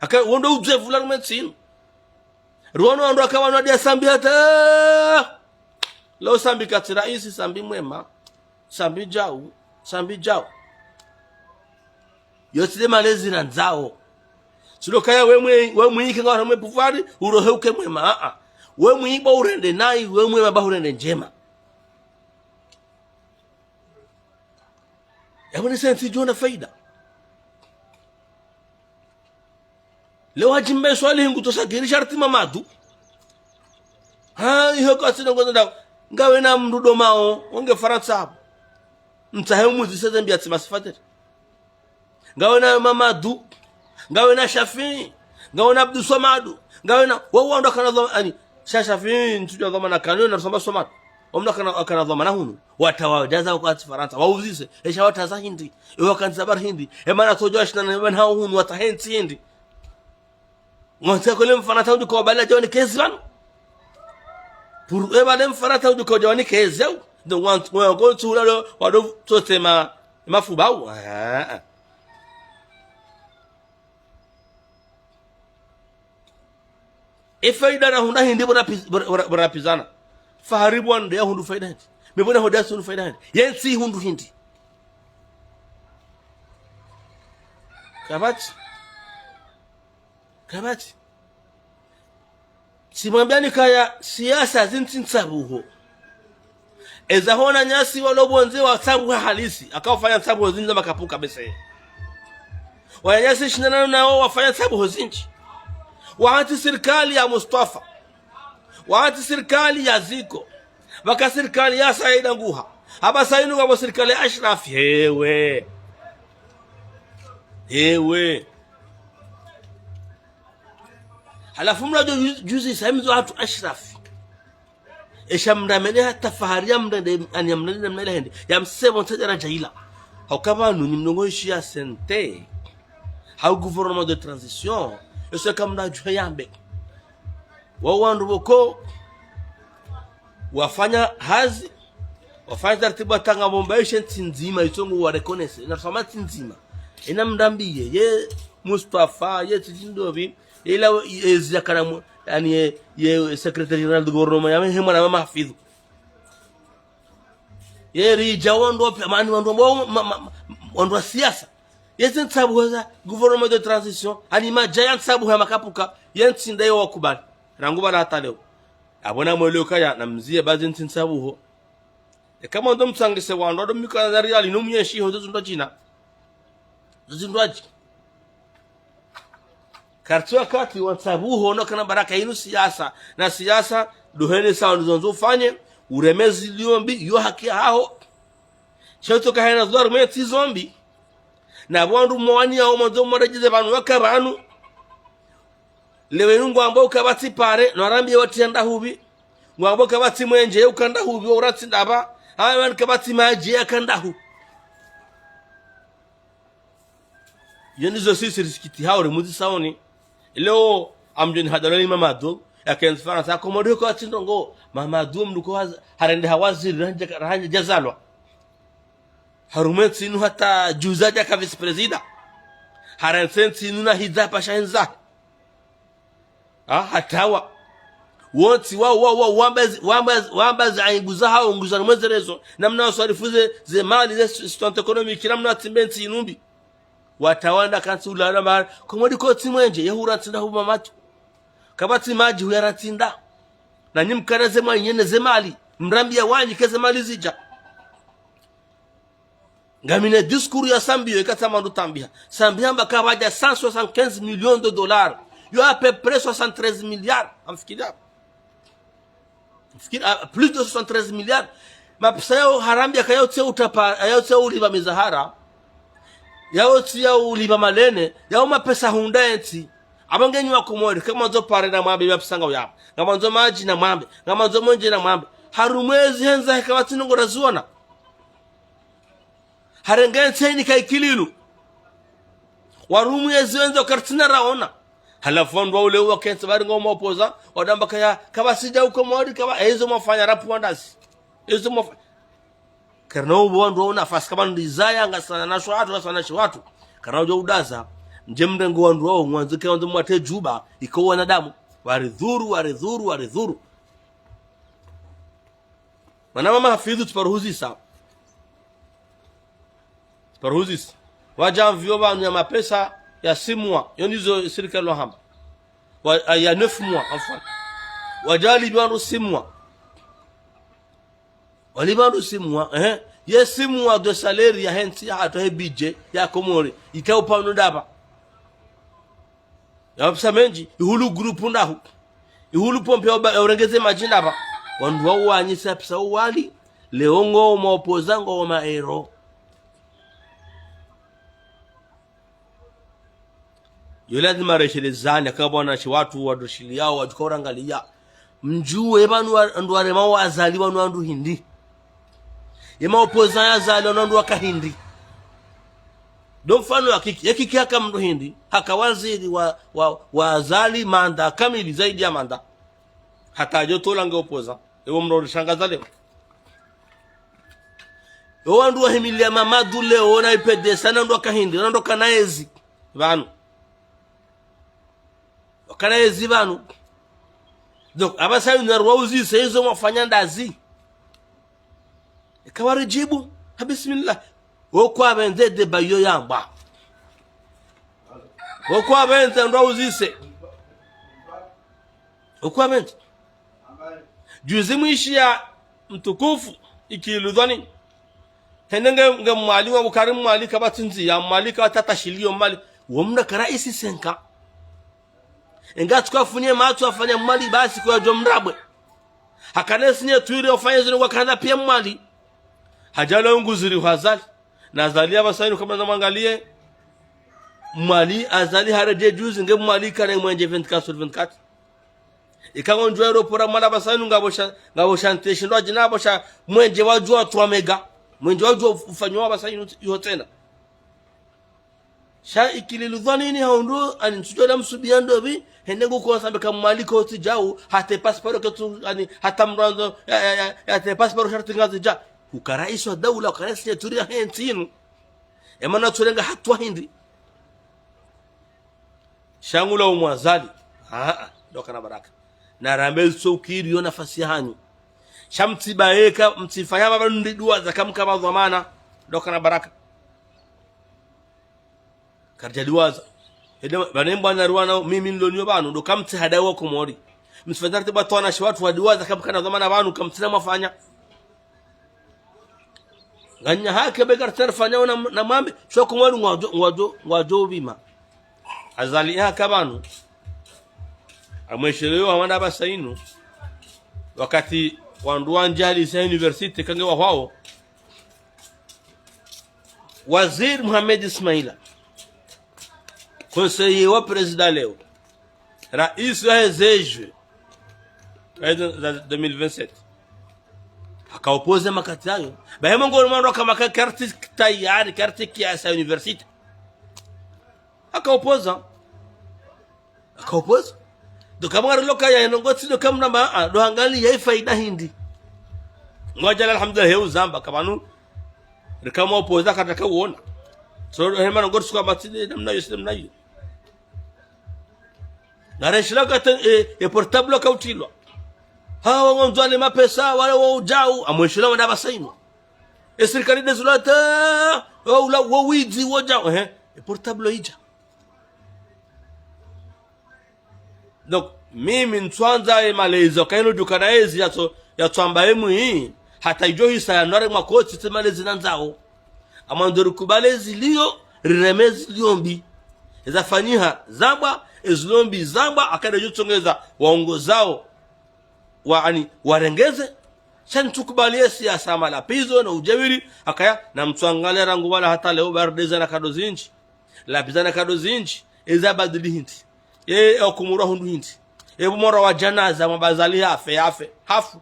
Haka, wo ndo udze pvula rume tsinu. Ruono wandru waka pvanu wadi ya Sambi hata. Leo Sambi katsi raisi, Sambi mwema. Sambi djau, Sambi djau. Yo tsi nde malezi randzao. Tsi ndo kaya we mwe-, we mwinyi ke nga waramwe pouvoir, urohe uke mwema, a-a. We mwinyi ba urende nayi, we mwema ba urende ndjema. Yapvo ni sensi djona faida. Leo hadjimbe swali hingu tosa giri sharti Mamadu. Ha, iho kwatsi ndrongoo ndao. Ngawe na mndru domao, wonge Farantsa hapvo. Mtsahe umuzise ze mbi yatsi masifateri. Ngawe na Mamadu, ngawe na Shafi, ngawe na Abdu Swamadu, ngawe na, wao wandru wakana dhwama, ani, sha Shafi, ntsudjuwa dhwamana kanayo na rusamba Swamadu. Wao mndru wakana, wakana dhwamana hunu. Watawa jaza kwatsi Farantsa, wauzise, esha wataza hindri, ewa kandza bar hindri, emana tsodjo ashina na ebana hao hunu, watahe ntsi hindri. Ngwantsi kole mfana tsaudjo kwa bala jawani kezi pvanu. Pour eba le mfana tsaudjo kwa jawani kezi au. Donc ngwantsi, ngwantsi ulalo, wado tsote ma, mafubau. Ah, ah. E faida na hundra hindri bora piz-, bora, bora, bora pvizana. Fahari bwana nde ya hundru faida hindri. Mi bwana hoda si hundru faida hindri. Yentsi hundru hindri. Kapvatsi. Kapvatsi. Tsimwambiani kaya siasa zintsi ntsabuho. Eza ho wananyasi walo pvondze watsabuha halisi, aka wafanya ntsabuho zindji za makapuka bese. Wananyasi shindanano nawo wafanya ntsabuho zindji. Wakati sirikali ya Mustafa. Wakati sirikali ya Ziko. Pvaka sirikali ya Said Nguha. Hapvasa inu ngapvo sirikali ya Ashraf. Hewe. Hewe. Halafu mla ju-, juzi sa imzo hatru Ashraf. Esha mndru amene hata Fahari ya mndru nde, ani ya mndru nde mndru ile hende. Ya msebo ntsa daraja ila. Hauka pvanu ni mndrongo ishi ya sente. Hau gouvernement de transition. Eso ka mndru adjuhe yambe. Wao wandru pvoko. Wafanya hazi. Wafanya taratibu hata ngapvo mbaishe ntsi ndzima, itsongo wa reconnaître. Na rusamba ntsi ndzima. Ina mndru ambiye, ye Mustafa, ye tijindopvi. Ila ezi yakana mu-, yani ye, ye secrétaire général du gouvernement, ya he mwana Mama Hafidhu. Ye ridja wandru wa pia, mani wandru wa, ma, ma, ma, wandru wa siasa. Ye zintsabuho za gouvernement de transition, ani madja ya ntsabuho ya makapuka, ye ntsi nda yo wakubali. Rangu pvala hata leo. Apvo na mweleo kaya, na mziye bazi ntsi ntsabuho. Eka mwandzo mtsangise wandru, wado mika na riali, no myeshi, ho zezundwa jina. Zezundwa ji. Kartsi wakati wa ntsabuho, no kana baraka inu siasa. Na siasa, ndo hene sa wandru zondzo ufanye, ureme zilio mbi, yo haki yaho. Shetso kahena zwa rume tsi zo mbi. Na wandru mwani yao mwandzo mwaredjeze pvanu waka pvanu. Lewo inu ngwambo uka pvatsi pare, no warambiye watsi ya ndahupvi. Ngwambo uka pvatsi mwenje uka ndahupvi, uratsi ndapva. Awe wani ka pvatsi madji yaka ndahu. Yo ndizo sisi risikitihao ri muzi saoni. Leo amdjoni hadaloni Mamadu, ya kendzi Farantsa, Komori kwatsi ndrongoo, Mamadu mndru ko haz-, harende ha waziri, rahanja, rahanja jazalwa. Harumwa entsi inu hata juzi hadja ka vice-président. Harantsi entsi inu na hidza pasha hindza. Ah, hatawa. Wontsi wa, wa, wa, wamba zi-, wamba zi-, wamba zi aibu zahao, nguza no mwenzerezo. Namna waswarifu ze, ze mali, ze su-, situation économique, namna watsimbe entsi inu mbi. Watawa nda kantsi ulala mara, Komori kwatsi mwenje, ye hurantsi nda hupva matso. Kapvatsi madji huya rantsi nda. Na nyi mkana ze mwanyi ne ze mali, mrambiya wanyi ke ze mali zidja. Ngamina discours ya Sambi yo, ikatsa mandru tambiha. Sambi hamba kapvadja cent soixante-quinze millions de dollars. Yo à peu près soixante-treize milliards. Amfikiri hapvo. Amfikiri, ah, plus de soixante-treize milliards. Mapesa yao harambiya kaya utsi utapa, ya utsi ulipva mizahara. Ya utsi ya ulipva malene. Yao mapesa hundra entsi. Apvo ngenyi wa Komori, kamwandzo pare na mwambe mapesa ngayo yapvo. Ngamwandzo madji na mwambe. Ngamwandzo mwenje na mwambe. Harumwa ezi hindza heka watsi ndrongoo raziona. Harenge entsi ini ka ikililu. Warumwa ezi wendza kartsina raona. Halafu wandru wa ule wakentsi bari ngo mwapoza, wadamba kaya, kapvatsi dja uko mwari, kapva, ezo mwafanya rapu wandasi. Ezo mwafa-, karina upvo wandru waona fasi kama ndizaya, ngasana na shwatu, ngasana na shiwatu. Karina udjo udaza, mdje mrenge wandru wao, mwandzo ke wandru mwatre djuba, iko wanadamu. Waridhuru, waridhuru, waridhuru. Mana Mama Hafidhu tsiparuhuzisa. Tsiparuhuzisa. Wadja mvio pvanu ya mapesa ya six mois. Yo ndizo sirikali wahamba. Wa, ah, ya neuf mois, enfin. Wadja walipva wandru six mois. Walipva wandru six mois, eh? Ye six mois de salaire ya hentsi ya hatru he budget ya Komori. Ika upvanu ndapvi. Ya mapesa mendji, ihulu groupe ndahu. Ihulu pompe ya uba-, ya urengeze madjina pva. Wandru wawanyisa pesa uwali. Leo ngo maopoza ngo maero. Yo lazima reshelezane, aka pvwana shi wandru wadrushiliyao, wadjuka urangaliya. Mdjuwe pvanu wa-, wandru warema wa Azali wanu wandru hindri. Ye maopoza ya Azali wanu wandru waka hindri. Ndo mfano wa Kiki, ye Kiki haka mndru hindri, haka waziri wa, wa, wa Azali manda kamili zaidi ya manda. Hata adjo tola nge opoza. Ewo mndru rishangaza leo. Ewo wandru wahimiliya Mamadu leo na I P D S, wanu wandru waka hindri, wanu wandru wakana ezi. Pvanu. Wakana ezi pvanu. Donc, apvasa yinu narwauzise izo mwafanya ndazi. Eka waridjibu, ha bismillah. Wo kwapvendze débat yo yamba. Wo kwapvendze ndo uzise. Wo kwapvendze. Juzi mwishiya mtukufu, Ikililou Dhoinine. Hende nge, nge Mwali wa Bukari Mwali kapvatsi ndziya, Mwali kapvatsi tashiliyo Mwali. Wo mndru ka raisi senka. Inga tsuka afunye matso afanya Mwali basi kwa djo mrabwe. Hakana signature ufanye zinu wakana piya Mwali. Hadjala unguziri hwa Azali. Na Azali apvasa yinu kamwe na mwangaliye. Mwali Azali haredjeyi juzi nge Mwali kana mwenje vingt-quatre sur vingt-quatre. Ika ngondjo aéroport Mwali apvasa yinu ngapvo sha-, ngapvo sha nteshi ndo adjina apvo sha mwenje wadjuwa trois méga. Mwenje wadjuwa ufanywa apvasa yinu iho tsena. Sha Ikililou Dhoinine hahundru, ani ntsudjo na msubiya ndopvi, hende ngu konsa mbe ka Mwali kotsi djau, hata passeport ketsu, ani hata mndru andzo, ya, ya, ya, ya hata passeport sharti ngazi dja. Uka raisi wa daula, uka raisi signature yahe ntsi yinu. Emana tsurenga hatuwa hindri. Sha ngu laumu Azali. Aa, ndo kana baraka. Na rambe zo ukiri yo nafasi yahanyu. Sha mtsibaye ka, mtsifanya pvapva ndri duwaza kamkana dhwamana. Ndo kana baraka. Karidja diwaza. Ede, pvanu mbwana ruwana, mimi niloniyo pvanu, ndo kamtsi hadawa Komori. Msifanya taratibu pvatsu wana shi wandru wadiwaza, kamkana dhwamana pvanu, kamtsina mwafanya. Nganya haki be karitsina fanya na, na mwambe, sho Komori ngwadjo, ngwadjo, ngwadjo pvima. Azali haka pvanu. Amwesheleyo amanda apvasa yinu. Wakati wandru wandjali sa université kange wahwao. Waziri Mohamed Ismaila, conseiller wa président leo, raisi wa heze juin, eh, za deux mille vingt-sept. Haka opposé makati yayo. Bahe mongoni mwa wandru kamaka karti tayari, karti kiasi ya université. Haka opposé. Haka opposé. Donc, kamwe ngari loka ya yeno ngotsi ndo kamna ma, ah, ndo hangali ya ifaida hindri. Ngwadjala alhamdulillah he uzamba, ka pvanu. Rika mwa opposé katsaka uona. So, hema ngotsi kwa matsi nde namna yo, si namna yo. Ngareshila kate, e, e portable kautilwa. Hawa ngondzwa ne mapesa, wale wa udjau, amweshila wanda apvasa yinu. E sirikali de zulata, wa ula, wa widzi, wa djau, ehe, e portable idja. Donc, mimi ntswandza ye malezi, ka inu djukana ezi yatso, yatso amba emwi, hata idjo hisa ya nware mwa kotsi tse malezi nandzao. Amwando rikubali eziliyo, rireme eziliyo mbi. Eza fanyiha zambwa, eziliyo mbi zambwa, akade djo tsongeza waongozao, wa ani, warengeze. Sha ntsukubali ye siasa malapizo na udjawiri, akaya, na mtsuangalia rangu wala hata leo bardeza na kado zindji. Lapiza na kado zindji, eza badili hindri. Ye, e okumurwa hundru hindri. E bumorwa wa djanaza, mwa Azali hafe, hafe, hafu.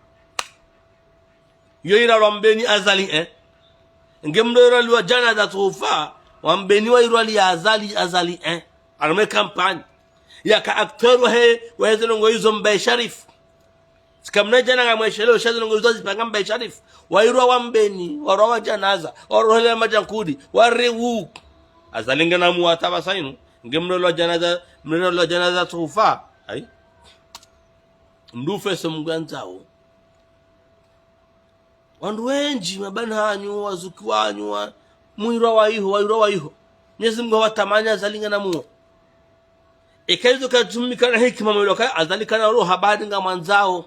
Yo iralwa Mbeni Azali, eh. Nge mndru iralwa djanaza tsufa, wa Mbeni wa irwali ya Azali, Azali, eh. Alume kampani. Yaka acteur wahe, waheze ndrongo izo Mbaye Sharif. Tsika mna djana ngamwesheleyo sha zinu nguzwa zipanga Mbaye Sharif. Wairwa wa Mbeni, warwa wa djanaza, warwa hele madjankudi, wariwu. Azali ngena muwata apvasa yinu, nge mrelwa djanaza, mrelwa djanaza tsufa. Ayi. Mndru ufese mgwandzao. Wandru wendji, mabani hanyu, wazuki wanyu, wa, muirwa wa iho, wairwa wa iho. Mwenyezi Mungu hawatamani Azali ngena muwo. Eka izo kazitumika na hikima mwelo ka Azali kana roho habari ngamwandzao.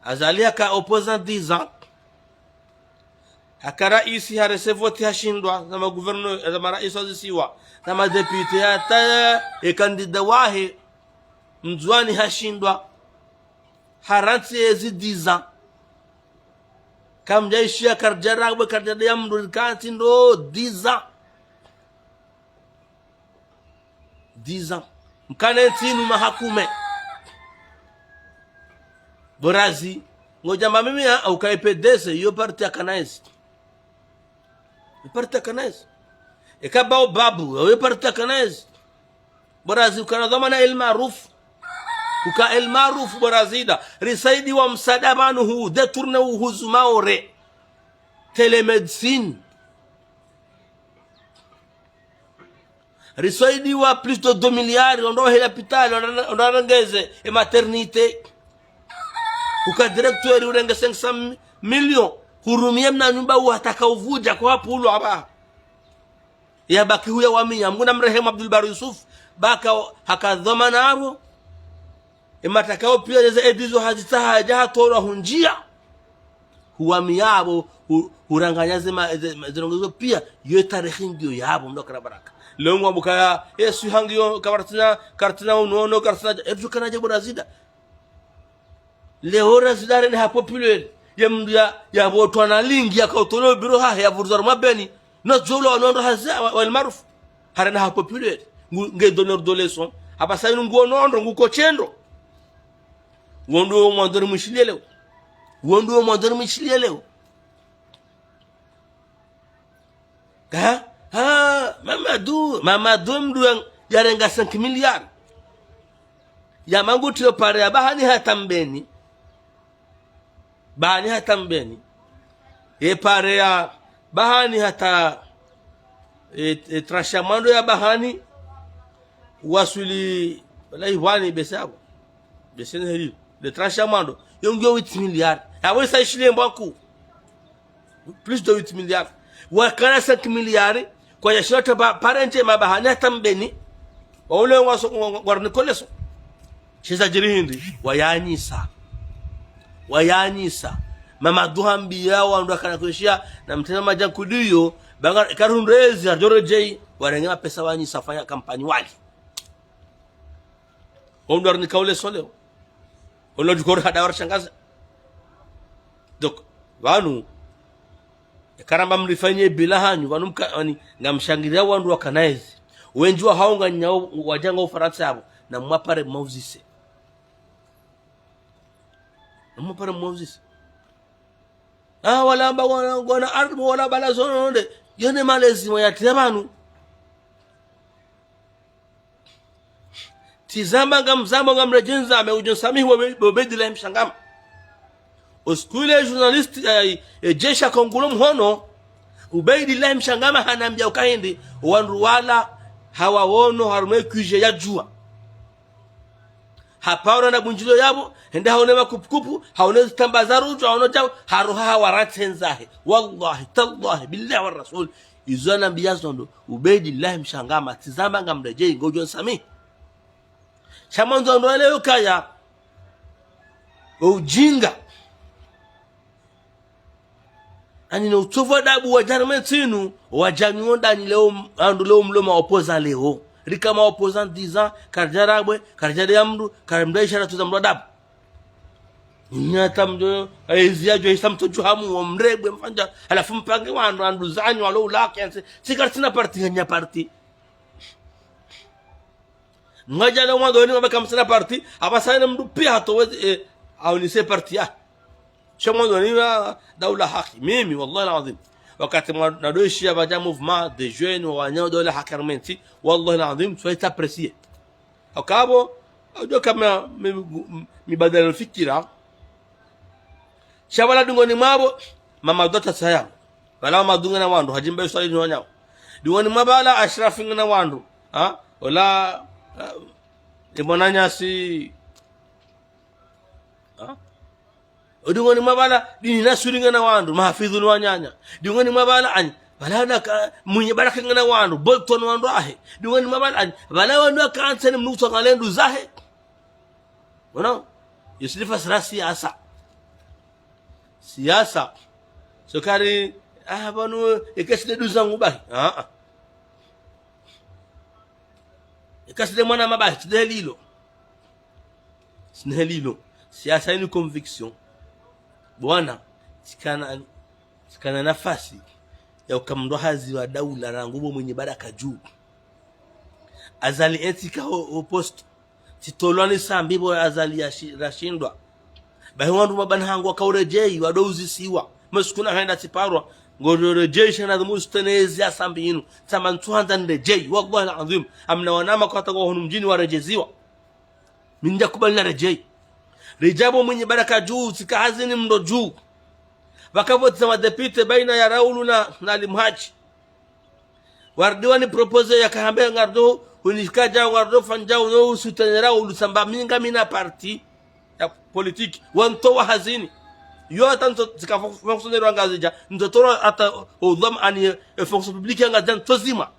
Azali haka opposant dix ans. Haka raisi harese voti hashindwa, na magouverneur, na maraisi wa zisiwa, na madéputé hata e candidat wahe. Mndzuwani hashindwa. Harantsi ezi dix ans. Kamdjaishiya karidja rabwe, karidja deya mndru rikantsi ndo dix ans. Dix ans. Mkane ntsi inu mahakume. Borazi. Ngodjamba mimi ya, au ka E P D C, iyo parti ya Kanaezi. Iyo parti ya Kanaezi. Eka Baobabu, iyo parti ya Kanaezi. Borazi, ukana dhwamana El Maarouf. Uka El Maarouf, Borazi da. Risaidiwa msaada pvanu hu, détourné uhuzu Maore. Télémédecine. Risaidiwa plus de deux milliards, ondo wahe lapitali, ondo, ondo warengeze, e maternité. Uka directeur urenge cinq cents millions, hurumiye mna nyumba uhataka uvudja kwa pulu aba. Yabaki huya wamiya, Mngu namrehemu Abdoul Barry Youssouf, baka haka dhwamana apvo. Ematakayo piya ze aides zo hazitsaha hadja hatolwa hundjiya. Huwamiya apvo, hu-, huranganya ze ma-, ze, ze ndrongoo zo piya, yo tarehi ngiyo yapvo, mndru kara baraka. Leo ngwambuka ya, e swi hangiyo, kabartina, kartina unono, kartina, e tu kana je Borazi da. Leo Razida rende ha populaire. Ye mndru ya, ya votwa na lingi ya kautolo biro hahe ya vuruza ruma beni. No djolo wa nondo hazi wa, wa El Maarouf. Harende ha populaire. Ngu, nge donneur de leçon. Hapvasa inu nguo nondo, nguko shendo. Wo ndo wo mwandzo rimwishiliye leo. Wo ndo wo mwandzo rimwishiliye leo. Ha? Ha, Mamadou, Mamadou mndru ya, yarenga cinq milliards. Ya mangu tiyo pare ya bahani hata mbeni. Bahani hata mbeni. E pare ya bahani hata, e, e tranche ya mwando ya bahani. Waswili, wala ihwani bese apvo. Bese ne heli. Le tranche ya mwando. Yo ngiyo huit milliards. Apvo isa ishiliye mbwaku. Plus de huit milliards. Wakana cinq milliards. Kwa ya shilota ba, parente mabahani hata mbeni. Wa ule ngwa so, ngwa, ngwa, ngwa runi koleso. Sheza djiri hindri. Wayanyisa. Wayanyisa. Mamadou hambiya wandru wakana kuishiya. Na mtena madja nkudiyo. Banga, karundrezi, adjoro djei. Warenge mapesa wanyisa fanya kampanyi wali. Omdru arinika ule sole. Olo djukori hada warishangaza. Donc, pvanu, eka ramba mrifanye bila hanyu, pvanu mka, wani, ngamshangiriya wandru wa Kanaezi. Wendji wa hawo nganyao, wadja nga Ufarantsa yapvo, na mwapare mwauzise. Na mwapare mwauzise. Ah, wala amba wana, wana ardhi, wala bala zononde. Yone malezi mwa yatire pvanu. Tsi zamba ngamzambo ngamredjeza, me udjo nsamihi wa Ube-, Ubeidillahi Mshangama. Usiku ule journaliste, eh, eh, jeshi akangulo mhono, Ubeidillahi Mshangama hanambiya uka hindri, wandru wala hawawono harumwa e kuje ya djuwa. Hapaura na bundjilo yapvo, hende haone makupukupu, haone zitamba za rudjo, haone djau, haroha hawaratse ndzahe. Wallahi, tallahi, billahi wa rasul. Izo anambiya zo ndo, Ubeidillahi Mshangama, tsi zamba ngamredjei, ngodjo nsamihi. Sha mwandzo ndo wale ukaya, ujinga. Ani no utsovu wa adabu wa djarme ntsinu, wadjani wonda ani leo, andu leo mlo ma opposant leo. Rika ma opposant dix ans, karidja rabwe, karidja deya mndru, karimdaisha na tuza mndru adabu. Nyata mndru, ezi ya djo hisa mtodju hamu, wa mrebwe, mfanya, halafu mpange wandru, andu zanyu, walo ulake, anse, si karitsina parti, hanya parti. Ngadja na wandru, weni mabaka msina parti, hapvasa ene mndru piya hatowezi, eh, aunise parti ya. Sha mwandzo ni wa daula haki. Mimi, wallahi al-azim. Wakati mwa, nadoishi ya pvadja mouvement des jeunes, wa wanyawo daula haki harumwa entsi, wallahi al-azim, soyez appréciés. Okapvo, ojo kama mi, mi, mibadala fikira. Sha pvala dingoni mwapvo, Mamadou ta saya. Pvala Mamadou ngena wandru, Hadji Mbaye Swali ni wanyawo. Dingoni mwa pvala Ashraf ngena wandru. Ha? Ola, eh, Imwananyasi. Ha? Odingoni mwa pvala, Dini Nasuri ngena wandru, Mahafidhu ni wananya. Dingoni mwa pvala, ani, pvala na ka, Mwinyi Baraka ngena wandru, Bolton wandru wahe. Dingoni mwa pvala, ani, pvala wandru wakantsi ni mndru kutsangalia ndru zahe. Wona? Yo tsi nafasi ya siyasa. Siyasa. Sokari, ah, pvanu, eka tsi nde nduza ngu bahi. Ah, ah. Eka tsi nde mwanama bahi, tsi nde lilo. Tsi nde heli ilo. Siasa inu conviction. Bwana, tsikana, tsikana nafasi ya uka mndru hazi wa daula rangu bo Mwinyi Baraka dju. Azali etsika ho, ho poste. Tsitolwa ni Sambi bo Azali ya shi-, rashindwa. Bahi wandru mabana hangu waka uredjei, wado uzisiwa. Masiku na henda tsiparwa. Ngo uredjei shana dhumu sutenezi ya Sambi inu. Tsamba ntsu handza niredjei. Wallahi al-azim. Amna wanama kwa taka hunu mdjini waredjeziwa. Mi ndja kubali naredjei. Ridja bo Mwinyi Baraka dju, tsika hazini mndru dju. Pvaka voti za madepite baina ya Raulu na, na Ali Mhadji. Warudi wani proposé ya kahambe ngardo, unifika djao ngardo fanya djao, no usoutenir Raulu samba mi ngamina parti ya politique. Wantowa hazini. Yo hata ntso, tsika fo-, fonctionnaire wa Ngazidja. Ntso toro hata o dhwamana, e fonction publique ya Ngazidja ntso zima.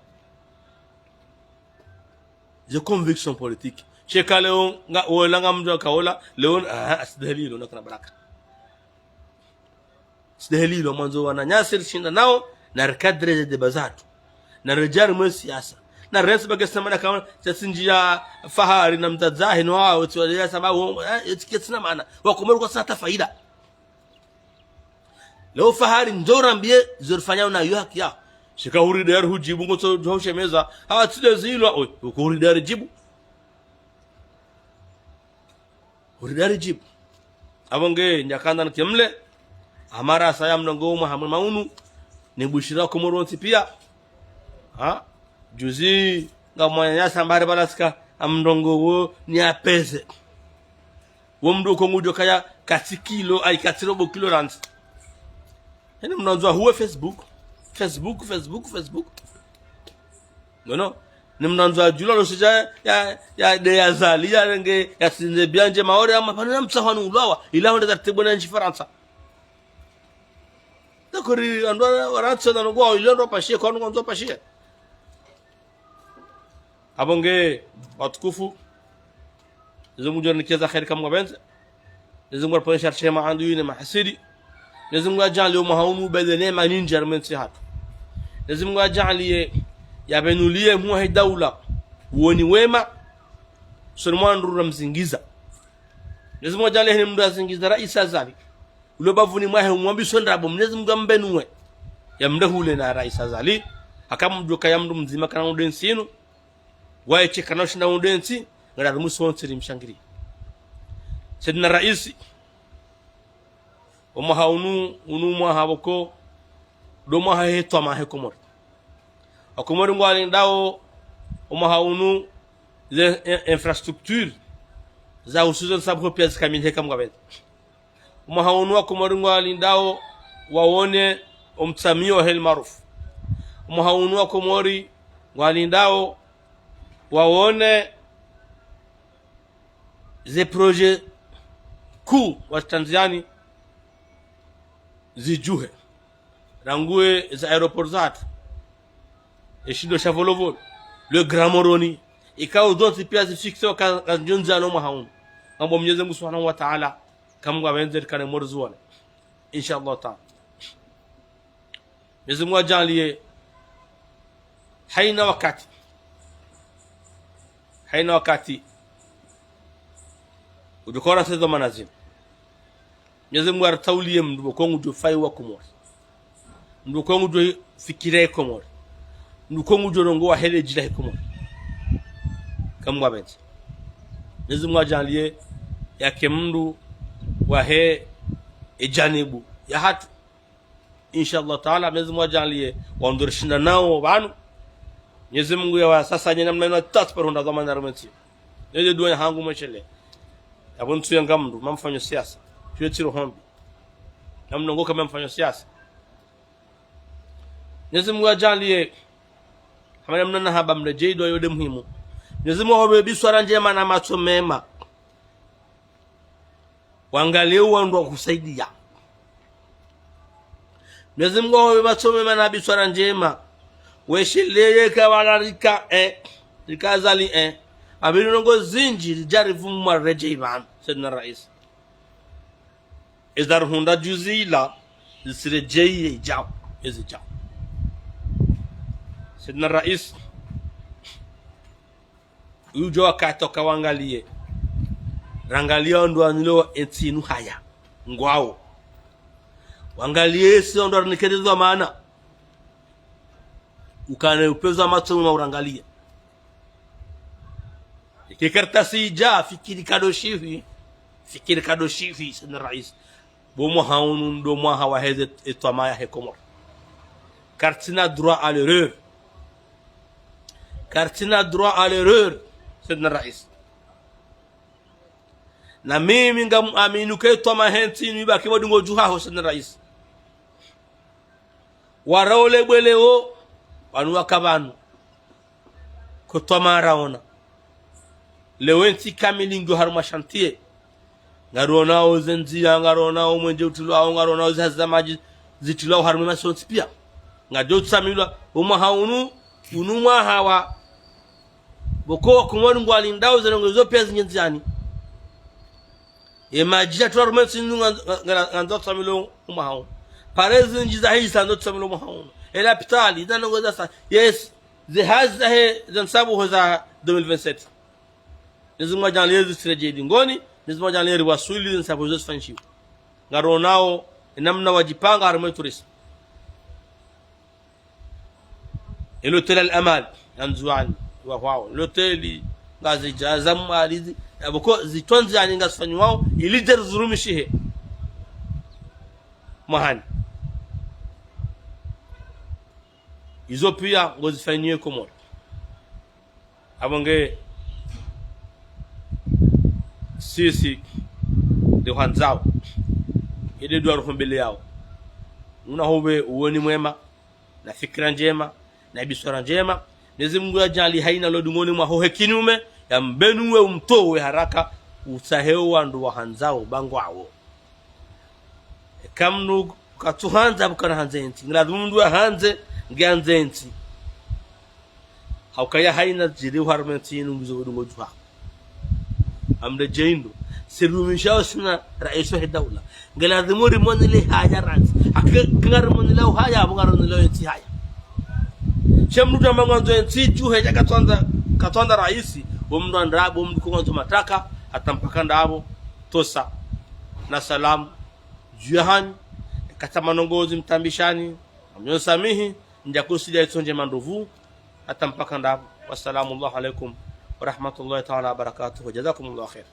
Ze conviction politique. Sheka leo nga, wola nga mndru kaola, leo, ah, tsi nde heli ilo, nakana baraka. Tsi nde heli ilo, mwandzo wananyasi rishinda nao, na recadrer ze débat zatru. Na redjari mwe siasa. Na rentsi bage sina mana kaona, tsatsi ndjia Fahari na mdzadze wahe no wao, tsi wale ya sababu, eh, tsi ketsina mana. Wakomori kwasina hata faida. Leo Fahari ndo rambie, zo rifanya una yo haki ya. Sheka huri dayari hudjibu ngo tso djo ushemeza. Ha, tsi nde zilo, oi, uko huri dayari djibu. Huri dayari djibu. Apvo nge, ndjakandza nike mle. Amara saya mndrongo mwa hamwe maunu. Ni bushira Komori wontsi pia. Ha? Juzi, ngamwananyasa mbari balatsika, amndrongo wo, ni apeze. Wo mndru uko ngudjo kaya katsi kilo, ayi katsi robo kilo randzi. Hene mndru andzo ahuwe Facebook. Facebook, Facebook, Facebook. Ngono. Ni mndru andzo adjula lo shidja ya, ya, nde ya Azali, ya renge, ya sindze biandje Maore, ama pvanu na mtsahwanu ulwawa. Ila honde za tebo na ntsi Farantsa. Takuri, andwa, warantsa na nungwa, ila ndo pashiye, kwa nungwa ndo pashiye. Apvo nge, watukufu, Mwenyezi Mungu ngudjo nikeza kheri kamwe ngapvendze. Mwenyezi Mungu aripvonese harumwa maadui ne mahasidi. Mwenyezi Mungu adjaanliye omwaha unu ubele neema nyindji harumwa entsi yahatru. Mwenyezi Mungu adjaanliye, yapvenuliye mhuu wahe daula, uwoni wema, usoni mwa wandru ramzingiza. Mwenyezi Mungu adjaanliye hene mndru azingiza Raisi Azali. Ulo bavuni mwahe umwambiso ndrabo, Mwenyezi Mungu ambenuwe. Yamrehule na Raisi Azali, haka mdjuwa ka ya mndru mdzima kana unde ntsi inu, waye tsi kana ushinda unde ntsi, ngara rumusi wontsi rimshangiri. Saidina Raisi, omwaha unu, unu mwaha pvoko, ndo mwaha he twama he Komori. Wakomori ngwalindao, omwaha unu, ze, in-, infrastructure, za usuzo nsabu pia zikamilihe kamwe ngapvendze. Omwaha unu wakomori ngwalindao wawone omtsamiyo wa El Maarouf. Omwaha unu wakomori ngwalindao wawone ze projet kuu wa Tanzania zidjuhe. Rangu eza aéroport zatru. Eshindo sha Volovolo. Le Grand Moroni. Ikao zontsi pia zifixé waka, kazidjondzano omwaha unu. Ngamomba Mwenyezi Mungu Subhanahu wa Ta'ala, kamwe ngapvendze rikane mori ziwone. Insha Allah Ta'ala. Mwenyezi Mungu adjaanliye, haina wakati. Haina wakati. Udjo kora sezo manazini. Mwenyezi Mungu aritauliye mndru pvoko ngudjo fayi wakomori. Mndru pvoko ngudjo fikira ekomori. Mndru pvoko ngudjo rongowa hele djila hekomori. Kamwe ngapvendze. Mwenyezi Mungu adjaanliye yake mndru wahe edjanibu yahatru. Insha Allah Ta'ala, Mwenyezi Mungu adjaanliye wandru rishinda nao pvanu. Mwenyezi Mungu yawasasanye namna inu tatu parihundra dhwamana harumwa entsi. Nde dua yahangu mweshele. Yapvo ntsu yanga mndru, mamfanyo siasa. Tuwe tsi roho mbi. Namnongoka mamfanyo siasa. Mwenyezi Mungu adjaanliye, hama namna nahamba mredjei dua yo nde muhimu. Mwenyezi Mungu ahupe biswara ndjema na matso mema. Wangaliye wandru wa kusaidia. Mwenyezi Mungu ahupe matso mema na biswara ndjema. Wesheleye ka wala rika, eh, rika Azali, eh. Apvili ndrongo zindji, zidjaribu mwa redjei pvanu, Saidina Raisi. Eza rihundra juzi ila, zisiredjei idjao, ezidjao. Saidina Raisi, uyu djo wakati waka wangaliye. Rangalia wandru wanilo entsi inu haya. Ngwawo. Wangalie esi wandru warinikelezo wa maana. Ukane upvezo wa matso mwa urangalie. Ike kartasi idja, fikiri kado shifi. Fikiri kado shifi, Seyidina Raisi. Bo mwaha unu ndo mwaha waheze etwama yahe Komori. Kartsina droit à l'erreur. Kartsina droit à l'erreur, Seyidina Raisi. Na mimi ngam aminu ke etwama yahe ntsi inu ibaki bo dungo dju haho, Seyidina Raisi. Waraole bwe leo, wanu waka pvanu. Ko twama raona. Leo entsi kamili ngiyo harumwa shantiye. Ngaronao ze ndziya, ngaronao mwenje utilwao, ngaronao ze hazi za madji zitilwao harumwa masontsi piya. Ngadjo tsamilwa, omwaha unu, unu mwaha wa. Boko wakomori ngwalindao ze ndrongoo zo piya zinyendziani. Ye madji yatulwa harumwa entsi inu nga, nga, nga, ngandzo tsamilwa omwaha unu. Parezi ndji zahisa ndzo tsamilwa omwaha unu. Ye lapitali, ze ndrongoo za sa, yes. Ze hazi zahe, ze nsabuho za deux mille vingt-sept. Mwenyezi Mungu adjaanlie zisiredjei dingoni, Mwenyezi Mungu adjaanlie riwaswili ze nsabuho zo zifanyishiwa. Ngaronao, enamna wadjipanga harumwa etourisme. E l'hôtel Al Amal, ya Ndzuwani, wa hwawo. L'hôtel, Ngazidja, za Mwali, zi, ya boko, zitwa ndziani ngazifanyiwao, ili dje rizirumishihe. Mwahani. Izo piya ngozifanyiwe Komori. Apvo nge sisi nde hwandzao. Inde dua ruhombeleyao. Una hupve uwoni mwema, na fikira ndjema, na ibiswara ndjema. Mwenyezi Mungu yadjaanlie hayina lo dingoni mwaho he kinyume, yambenuwe umtowe haraka, utsahe owandru wahandzao, ba ngwawo. Eka mndru katsuhandza, bukana handze entsi. Ngiladhimu mndru yahandze, ngiandze entsi. Haukaya hayina ziri harumwa entsi inu ngizo dungo dju haho. Amredjei ndo. Sirumishao Seyidina Raisi wahe daula. Ngiladhimu rimonele haya randzi. Haka, kanga rimonele haya, apvo ngaronele entsi haya. She mndru tamba ngwandzo entsi dju, hedja katsuhandza, katsuhandza raisi. Wo mndru andrabo, wo mndru ko ngwandzo mataka, hata mpaka ndapvo, tosa. Na salamu. Dju yahanyu, katsa manongozi mtambishani, amnyo samihi, ndja kusidia itso ndjema ndopvu, hata mpaka ndapvo. Wassalamu alaikum wa rahmatullahi ta'ala wa barakatuh. Jazakumullahu khair.